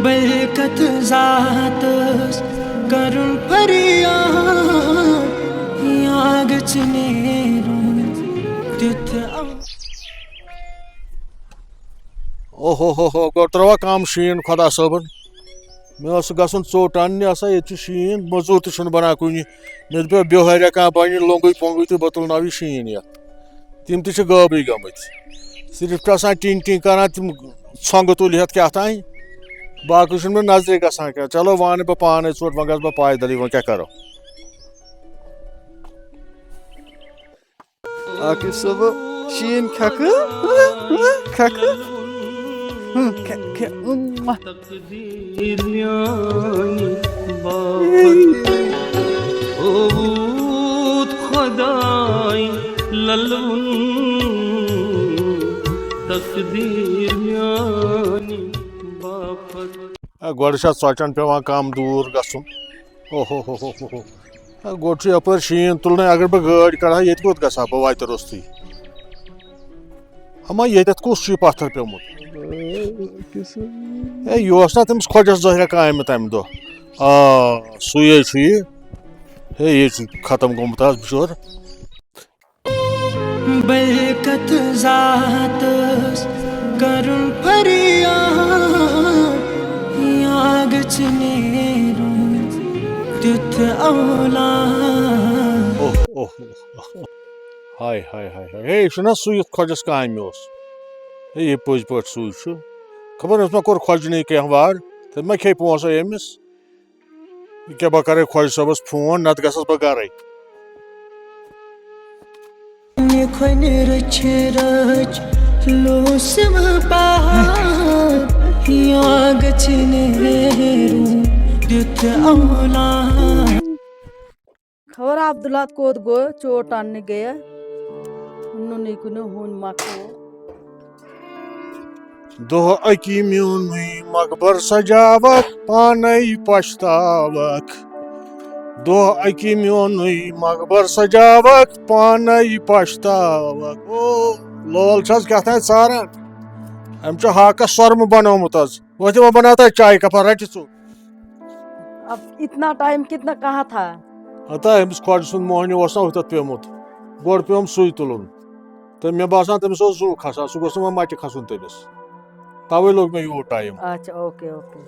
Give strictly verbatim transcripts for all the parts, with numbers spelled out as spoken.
برکت ذاتس کرُن فریاد، یا گژھِ نیرُن تیُتھ او۔ اوہ ہو ہو ہو، گۄڈٕ ترٛاوہا کم شیٖن خۄدا صٲبن۔ مےٚ اوس گژھُن ژوٚٹ اننہِ، آسا ییٚتہِ چھُ شیٖن، مٔزوٗر تہِ چھُنہٕ بنان کُنہِ۔ مےٚ دوٚپ، بِہٲرۍ کانٛہہ بنہِ لوٚنٛگُے پوٚنٛگُے تہٕ بہٕ تُلناوٕ یہِ شیٖن یتھ۔ تِم تہِ چھِ غٲبٕے گٔمٕتۍ۔ صرف چھِ آسان ٹِنگ ٹِنگ کران، تِم ژھۄنٛگہٕ تُلۍ ہٮ۪تھ کیٛاہ تام۔ باقٕے چھُنہٕ مےٚ نظرِ گژھان کینٛہہ۔ چلو، وۄنۍ اَنہٕ بہٕ پانے ژوٚٹ، وۄنۍ گژھٕ بہٕ پیدلٕے، وۄنۍ کیٛاہ کرو؟ اکھ صبح شیٖن کھٮ۪کہٕ، کھٮ۪کہٕ۔ کھےٚ، کھےٚ۔ تقدیر میانی باپت ہووُت خۄدایہِ للوُن۔ تقدیر میانی باپت۔ اے، گۄڈٕ چھا ژۄچن پٮ۪وان کم دوٗر گژھُن؟ اوہ ہو ہو ہو ہو۔ اے، گۄڈٕ چھُ یپٲرۍ شیٖن تُلنَے، اگر بہٕ گٲڑۍ کڑٕ ہا، ییٚتہِ کوٚت گژھٕ ہا بہٕ وتہِ روٚستُے؟ اما ییٚتٮ۪تھ کُس چھُ یہِ پتھر پیومُت؟ اے، یہِ اوس نا تٔمِس خۄجس زہرِ کامہِ تمہِ دۄہ۔ آ، سُے ہے چھُ یہِ۔ ہے، یہِ چھُ ختم گوٚمُت آز بِچور۔ برکت ذاتس کرُن فریاد، یا گژھِ نیرُن تیُتھ اولاد۔ اوہ، اوہ، اوہ، اوہ۔ ہاے، ہاے، ہاے، ہاے۔ ہے، یہِ چھُنہ سُے یُتھ خۄجس کامہِ اوس۔ ہے، یہِ پٔزۍ پٲٹھۍ سُے چھُ۔ خبر أمِس ما کوٚر خۄجنٕے کینٛہہ وار، تٔمۍ ما کھیٚیہِ پونٛسہٕ أمِس؟ یہِ کیٛاہ، بہٕ کرے خۄجہِ صٲبس فون، نتہٕ گژھس بہٕ گرے۔ نہِ کھۄنہِ رٔچھِ رٔچھ لوٗسِم پہاڑ، یا گژھِ نیرُن تیُتھ اولاد۔ خبر عبداللہ کوٚت گوٚو، چوٹ اننہِ گٔیہ، نُنٕے کُنہِ ہوٗنۍ مۄکلو۔ دۄہ اکی میونُے مقبر سجاوکھ، پانے پشتاوکھ۔ دۄہ اکی میونُے مقبر سجاوکھ، پانے پشتاوکھ۔ او، لول چھس کیٛاہ تام ژاران۔ أمۍ چھُ ہاکس سۄرمہٕ بنومُت حظ۔ وۄتھِ وۄنۍ بناو تۄہہِ چایہِ کپا، رٹہِ ژٕ۔ اب اتنا ٹائم کتنا کہاں تھا؟ ہتا أمِس خۄجہِ سُنٛد موہنیو اوس نا ہُتٮ۪تھ پیومُت۔ گۄڈٕ پیوم سُے تُلُن۔ تہٕ مےٚ باسان تٔمِس اوس زُو کھسان، سُہ گوٚژھ نہٕ وۄنۍ مَچہِ کھسُن تٔمِس۔ تَوَے لوٚگ مےٚ یوٗت ٹایم۔ اچھا، اوکے، اوکے۔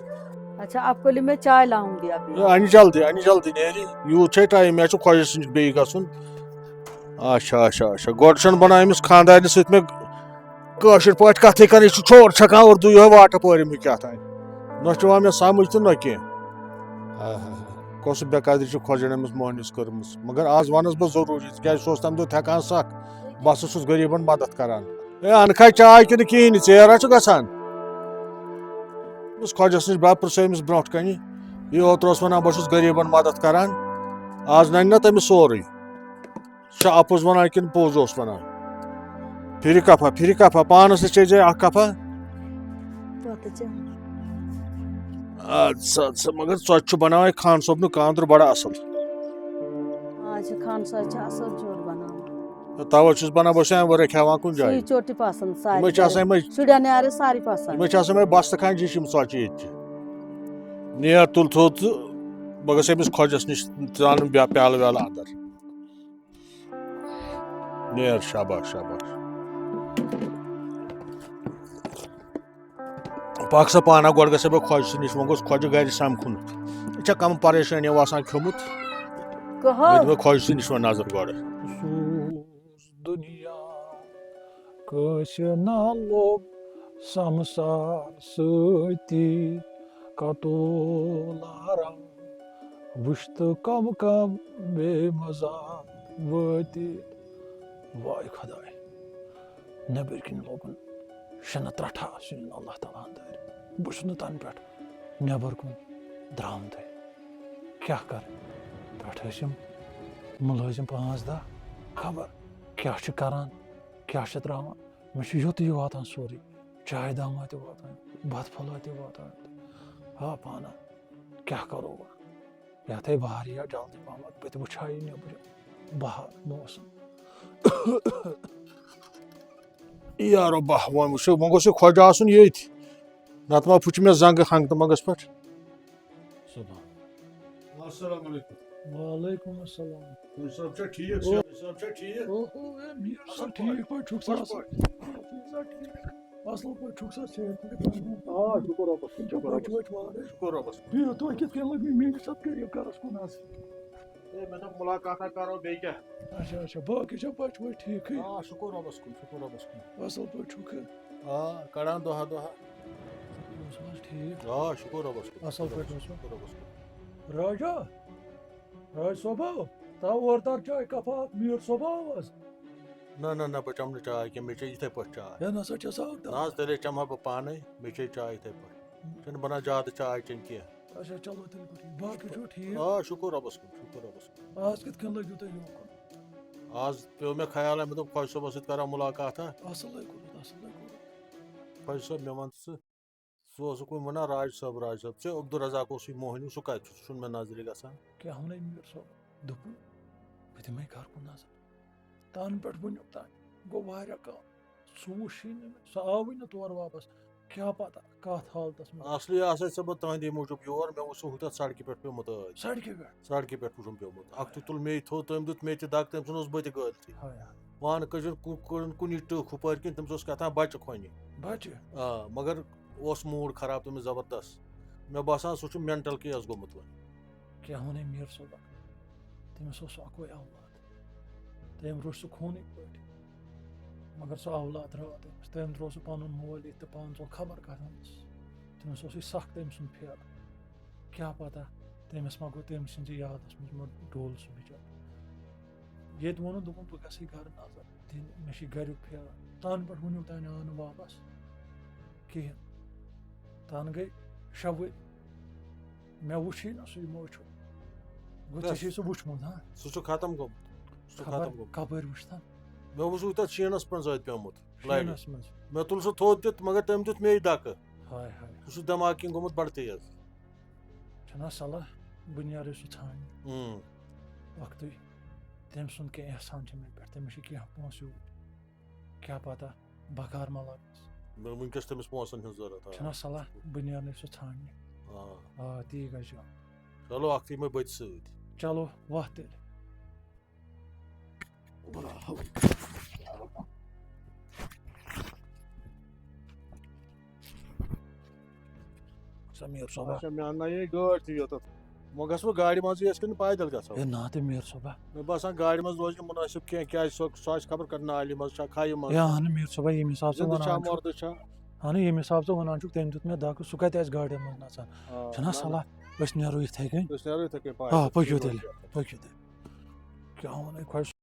اچھا، آپ کو لیے میں چائے لاؤں گی ابھی۔ ہے، اَنہِ جلدی، اَنہِ جلدی، نیرِ۔ یوٗت چھے ٹایم، مےٚ چھُ خۄجہِ سٕنٛدِ بیٚیہِ گژھُن۔ اچھا، اچھا، اچھا۔ گۄڈٕ چھَنہٕ بَنان أمِس خانٛدارنہِ سۭتۍ مےٚ کٲشِر پٲٹھۍ کَتھٕے کَرٕنۍ، یہِ چھُ چھوٚر چھَکان اُردو یِہوٚے واٹہٕ پٲرِم یہِ کیٛاہ تام۔ نہ چھُ یِوان مےٚ سَمٕجھ تہٕ نہ کینٛہہ۔ آہا۔ کۄس بے قدری چھِ خۄجَن أمِس موہنِوِس کٔرمٕژ۔ مگر آز وَنَس بہٕ ضروٗری، تِکیٛازِ سُہ اوس تَمہِ دۄہ تھٮ۪کان سَکھ۔ بَس اوسُس غریٖبَن مَدَد کَران۔ ہے، اَنکھا چاے کِنہٕ کِہیٖنۍ نہٕ، ژیر ہا چھُ گژھان۔ أمِس خۄجَس نِش بہٕ پِرٛژھٕ أمِس برٛونٛٹھ کَنہِ۔ یہِ اوترٕ اوس وَنان، بہٕ چھُس غریٖبَن مَدَد کَران۔ آز نَنہِ نہ تٔمِس سورُے۔ چھا اَپُز وَنان کِنہٕ پوٚز اوس وَنان؟ پھِرِ کَپھا، پھِرِ کَپھا، پانَس تہِ چیٚیہِ زِ اَکھ کَپھا۔ توتہِ چٮ۪مہٕ۔ اَدٕ سا، اَدٕ سا، مگر ژۄچہِ چھُ بَناوان خان صٲبنُک کاندُر بَڑٕ اَصٕل۔ آ، چھِ خان صٲب چھِ اَصٕل ژوٚٹ بَناوان۔ تہٕ تَوَے چھُس بَنان، بہٕ چھُس اَمہِ وَرٲے کھٮ۪وان کُنہِ جایہِ۔ سُے ژوٚٹ چھِ پَسنٛد سارنٕے۔ یِمَے چھِ آسان یِمَے شُرٮ۪ن یارٕ سارنٕے پَسنٛد۔ یِمَے چھِ آسان یِمَے بَستہٕ کھانہِ جِش یِم ژۄچہِ ییٚتہِ چھِ۔ نیر تُل تھوٚد تہٕ بہٕ گژھٕ أمِس خۄجَس نِش، ژٕ اَنُن بیا-، پیٛالہٕ ویٛالہٕ اَندَر۔ نیر، شاباش، شاباش۔ پَکھ سا پانہ، گۄڈٕ گژھٕ بہٕ خۄجہِ سٕے نِش، وۄنۍ گوٚژھ خۄجہِ گَرِ سَمکھُن۔ یہِ چھا کَم پریشٲنی آسان کھیوٚمُت؟ کٕہو؟ مےٚ دِمہٕ خۄجہِ سٕے نِش وۄنۍ نظر گۄڈٕ۔ سوز دُنیا کٲنٛسہِ نہ لوٚب سمسار سۭتی، کتو لارم وٕچھ تہٕ کم کم بے مزار وٲتی۔ واے خۄداے، نیٚبٕرۍ کِنۍ لوگُن شِنہٕ ترٛٹھا، سُہ یِن اللہ تعالیٰ ہن دٲرِتھ۔ بہٕ چھُس نہٕ تَنہٕ پٮ۪ٹھ نٮ۪بر کُن درٛامتٕے۔ کیٛاہ کَرٕ؟ پٮ۪ٹھٕ ٲسۍ یِم مُلٲزِم پانٛژھ دَہ، خبر کیٛاہ چھِ کَران، کیٛاہ چھِ ترٛاوان۔ مےٚ چھُ یوٚتُے واتان سورُے، چایہِ دامہ تہِ واتان، بَتہٕ پھوٚلہ تہِ واتان۔ ہا پانہ، کیٛاہ کَرو وۄنۍ؟ یَتھ ہے واریاہ جلدی پَہمَتھ، بہٕ تہِ وٕچھِ ہا یہِ نیٚبرِم بہار موسم۔ یارو بہہ، وۄنۍ وٕچھو، وۄنۍ گوٚژھ یہِ خۄجہِ آسُن ییٚتھۍ۔ نتہٕ ما پھُچہِ مےٚ زنٛگہٕ ہنٛگہٕ تہٕ منٛگس پٮ۪ٹھ۔ سبحان۔ السلام علیکم۔ وعلیکم السلام۔ خۄجہِ صٲب چھا ٹھیٖک؟ او۔ خۄجہِ صٲب چھا ٹھیٖک؟ اوہو، اے میر صٲب، ٹھیٖک پٲٹھۍ چھُکھ سا؟ خۄش پٲٹھۍ۔ ٹھیٖک سا، ٹھیٖک۔ اَصٕل پٲٹھۍ چھُکھ سا؟ صحت پٲٹھۍ؟ آ، شُکُر رۄبَس کُن، شُکُر رۄبَس کُن۔ پٲٹھۍ وٲتۍ وارٕ۔ شُکُر رۄبَس کُن۔ بِہِو، تُہۍ کِتھ کٔنۍ لٔگِو میٛٲنِس اَتھ قریٖب گَرَس کُن حظ؟ ہے، مےٚ دوٚپ مُلاقاتہ کَرو بیٚیہِ کیٛاہ۔ اچھا، اچھا، باقٕے چھا پٲٹھۍ وٲٹھۍ ٹھیٖکٕے؟ آ، شُکُر رۄبَس کُن، شُکُر رۄبَس کُن۔ اَصٕل پٲٹھۍ چھُکھٕ؟ آ، کَڑان دۄہہ دۄہہ۔ اوس حظ ٹھیٖک؟ آ، شُکُر رۄبَس کُن۔ اَصٕل پٲٹھۍ اوسوٕ؟ شُکُر رۄبَس کُن۔ راجا، راج صٲبا، تاو اورٕ تار چاے کَپا اَکھ، میٖر صٲبا آو حظ؟ نہ، نہ، نہ، بہٕ چَمہٕ نہٕ چاے کینٛہہ، مےٚ چے یِتھَے پٲٹھۍ چاے۔ ہے نہ سا چھےٚ سا اَکھ نہ حظ، تیٚلے چَمہٕ ہا بہٕ پانَے، مےٚ چے چاے یِتھَے پٲٹھۍ۔ چھَنہٕ بَنان زیادٕ چاے چیٚنۍ کینٛہہ۔ اچھا، چلو تیٚلہِ گوٚو ٹھیٖک۔ باقٕے چھُو ٹھیٖک؟ آ، شُکُر رۄبَس کُن، شُکُر رۄبَس کُن۔ آز کِتھ کٔنۍ لٔگِو تۄہہِ یوکُن؟ آز پیوٚو مےٚ خیال، مےٚ دوٚپ خۄجہِ صٲبَس سۭتۍ کَرو مُلاقاتہ۔ اَصٕلٕے کوٚرُتھ، اَصٕلٕے کوٚرُتھ۔ خۄجہِ صٲب، مےٚ وَن ژٕ، ژٕ اوسُکھ وۄنۍ وَنان راج صٲب، راج صٲب، ژےٚ عبدالرزاق اوسُے موہنیوٗ، سُہ کَتہِ چھُ؟ سُہ چھُنہٕ مےٚ نظرِ گژھان۔ کیٛاہ وَنَے میٖر صٲب؟ دوٚپُن، بہٕ دِمَے گَرٕ کُن نظر۔ تَنہٕ پٮ۪ٹھ وٕنیُک تام گوٚو واریاہ کال۔ سُہ وٕچھُے نہٕ مےٚ، سُہ آوٕے نہٕ تور واپس۔ کیٛاہ پتہ کَتھ حالتس منٛز۔ اصلی آسے ژےٚ بہٕ تُہنٛدی موٗجوٗب یور، مےٚ اوس سُہ ہُتٮ۪تھ سڑکہِ پٮ۪ٹھ پیوٚمُت ٲدۍ۔ سڑکہِ پٮ۪ٹھ؟ سڑکہِ پٮ۪ٹھ وُچھُم پیوٚمُت۔ اکھتُے تُل مے تھوٚد، تٔمۍ دیُت مے تہِ دگ، تٔمۍ سُنٛد اوس بہٕ تہِ گٲلتھٕے۔ ہاے ہاے۔ پانہٕ کٔجن کُ-، کُن-، کُنی ٹٕکھ ہُپٲرۍ کِنۍ، تٔمِس اوس کیٛاہ تام بچہٕ کھۄنہِ۔ بچہٕ؟ آ، مگر اوس موٗڈ خراب تٔمِس زبردست۔ مےٚ باسان سُہ چھُ mental case گوٚمُت وۄنۍ۔ کیٛاہ وَنے میٖر صٲبَن؟ تٔمِس اوس اَکُے اولاد۔ تٔمۍ روٚٹ سُہ خوٗنٕکۍ پٲٹھۍ۔ مگر سُہ اولاد درٛاو تٔمِس۔ تٔمۍ ترٛوو سُہ پَنُن مول ییٚتہِ تہٕ پانہٕ ژوٚل خبر کَتھ منٛز۔ تٔمِس اوس یہِ سَکھ تٔمۍ سُنٛد پھیران۔ کیٛاہ پَتہ تٔمِس ما گوٚو تٔمۍ سٕنٛزِ یادَس منٛز ما ڈوٚل سُہ بِچارٕ۔ ییٚتہِ ووٚنُن، دوٚپُن، "بہٕ گژھٕ گَرٕ نظر دِنہِ، مےٚ چھِ گَریُک پھیران۔" تَنہٕ پٮ۪ٹھ وٕنیُک تام آو نہٕ واپَس کِہیٖنۍ۔ تَنہٕ گٔے شےٚ ؤرۍ۔ مےٚ وُچھُے نہٕ سُہ یِمو أچھو۔ گوٚو، ژےٚ بس۔ چھُے سُہ وُچھمُت، ہاں؟ سُہ چھُ ختم گوٚمُت۔ سُہ چھُ خبر ختم گوٚمُت۔ کَپٲرۍ وُچھ تَن؟ مےٚ وُچھ وُنہِ تَتھ شیٖنَس منٛز أتۍ پیوٚمُت لَرِ۔ شیٖنَس منٛز؟ مےٚ تُل سُہ تھوٚد تہِ، مگر تٔمۍ دیُت مے دَکہٕ۔ ہاے ہاے۔ سُہ چھُ دٮ۪ماغ کِنۍ گوٚمُت بَڑٕ تیز۔ چھَنا صلاح، بہٕ نیرٕ سُہ ژھانٛڈنہِ۔ اۭں۔ وقتٕے۔ تٔمۍ سُنٛد کینٛہہ احسان چھُ مےٚ پٮ۪ٹھ، تٔمِس چھِ کینٛہہ پونٛسہٕ یوٗرۍ۔ کیٛاہ پَتہ بکار ما لگس۔ مےٚ وٕنکیٚس تٔمِس پونٛسن ہٕنٛز ضروٗرت، آ۔ چھُنا صلاح، بہٕ نیرنَے سُہ ژھانٛڈنہِ۔ آ۔ آ، تی گژھِ جان۔ چلو، اکھتُے مےٚ بٔتۍ سۭتۍ۔ چلو، وۄتھ تیٚلہِ۔ سمیر صٲبا۔ اچھا، مےٚ اَننایے گٲڑۍ تہِ یوٚتَتھ۔ وۄنۍ گژھٕ بہٕ گاڑِ منٛزٕے، أسۍ کِنہٕ پیدل گژھو؟ ہے نا تہٕ میر صٲبا۔ مےٚ باسان گاڑِ منٛز روزِ نہٕ مُنٲسِب کینٛہہ، کیٛازِ سۄ، سۄ آسہِ خبر کَتھ نالہِ منٛز چھا، کھَیہِ منٛز ہے چھا، اَہنہٕ میر صٲبا، ییٚمہِ حساب ژٕ زِندٕ چھا، وَنان چھُکھ۔ مردٕ چھا۔ اَہنہٕ، ییٚمہِ حساب ژٕ وَنان چھُکھ، تٔمۍ دیُت مےٚ دَکہٕ، سُہ کَتہِ آسہِ گاڑِ منٛز نَژان؟ آ، چھُنہ نہ، نہ۔ صلاح، أسۍ نیرو یِتھَے کٔنۍ۔ أسۍ نیرو یِتھَے کٔنۍ، پَکھ۔ آ، پٔکِو تیٚلہِ، پٔکِو تیٚلہِ۔ کیٛاہ وَنَے خۄش۔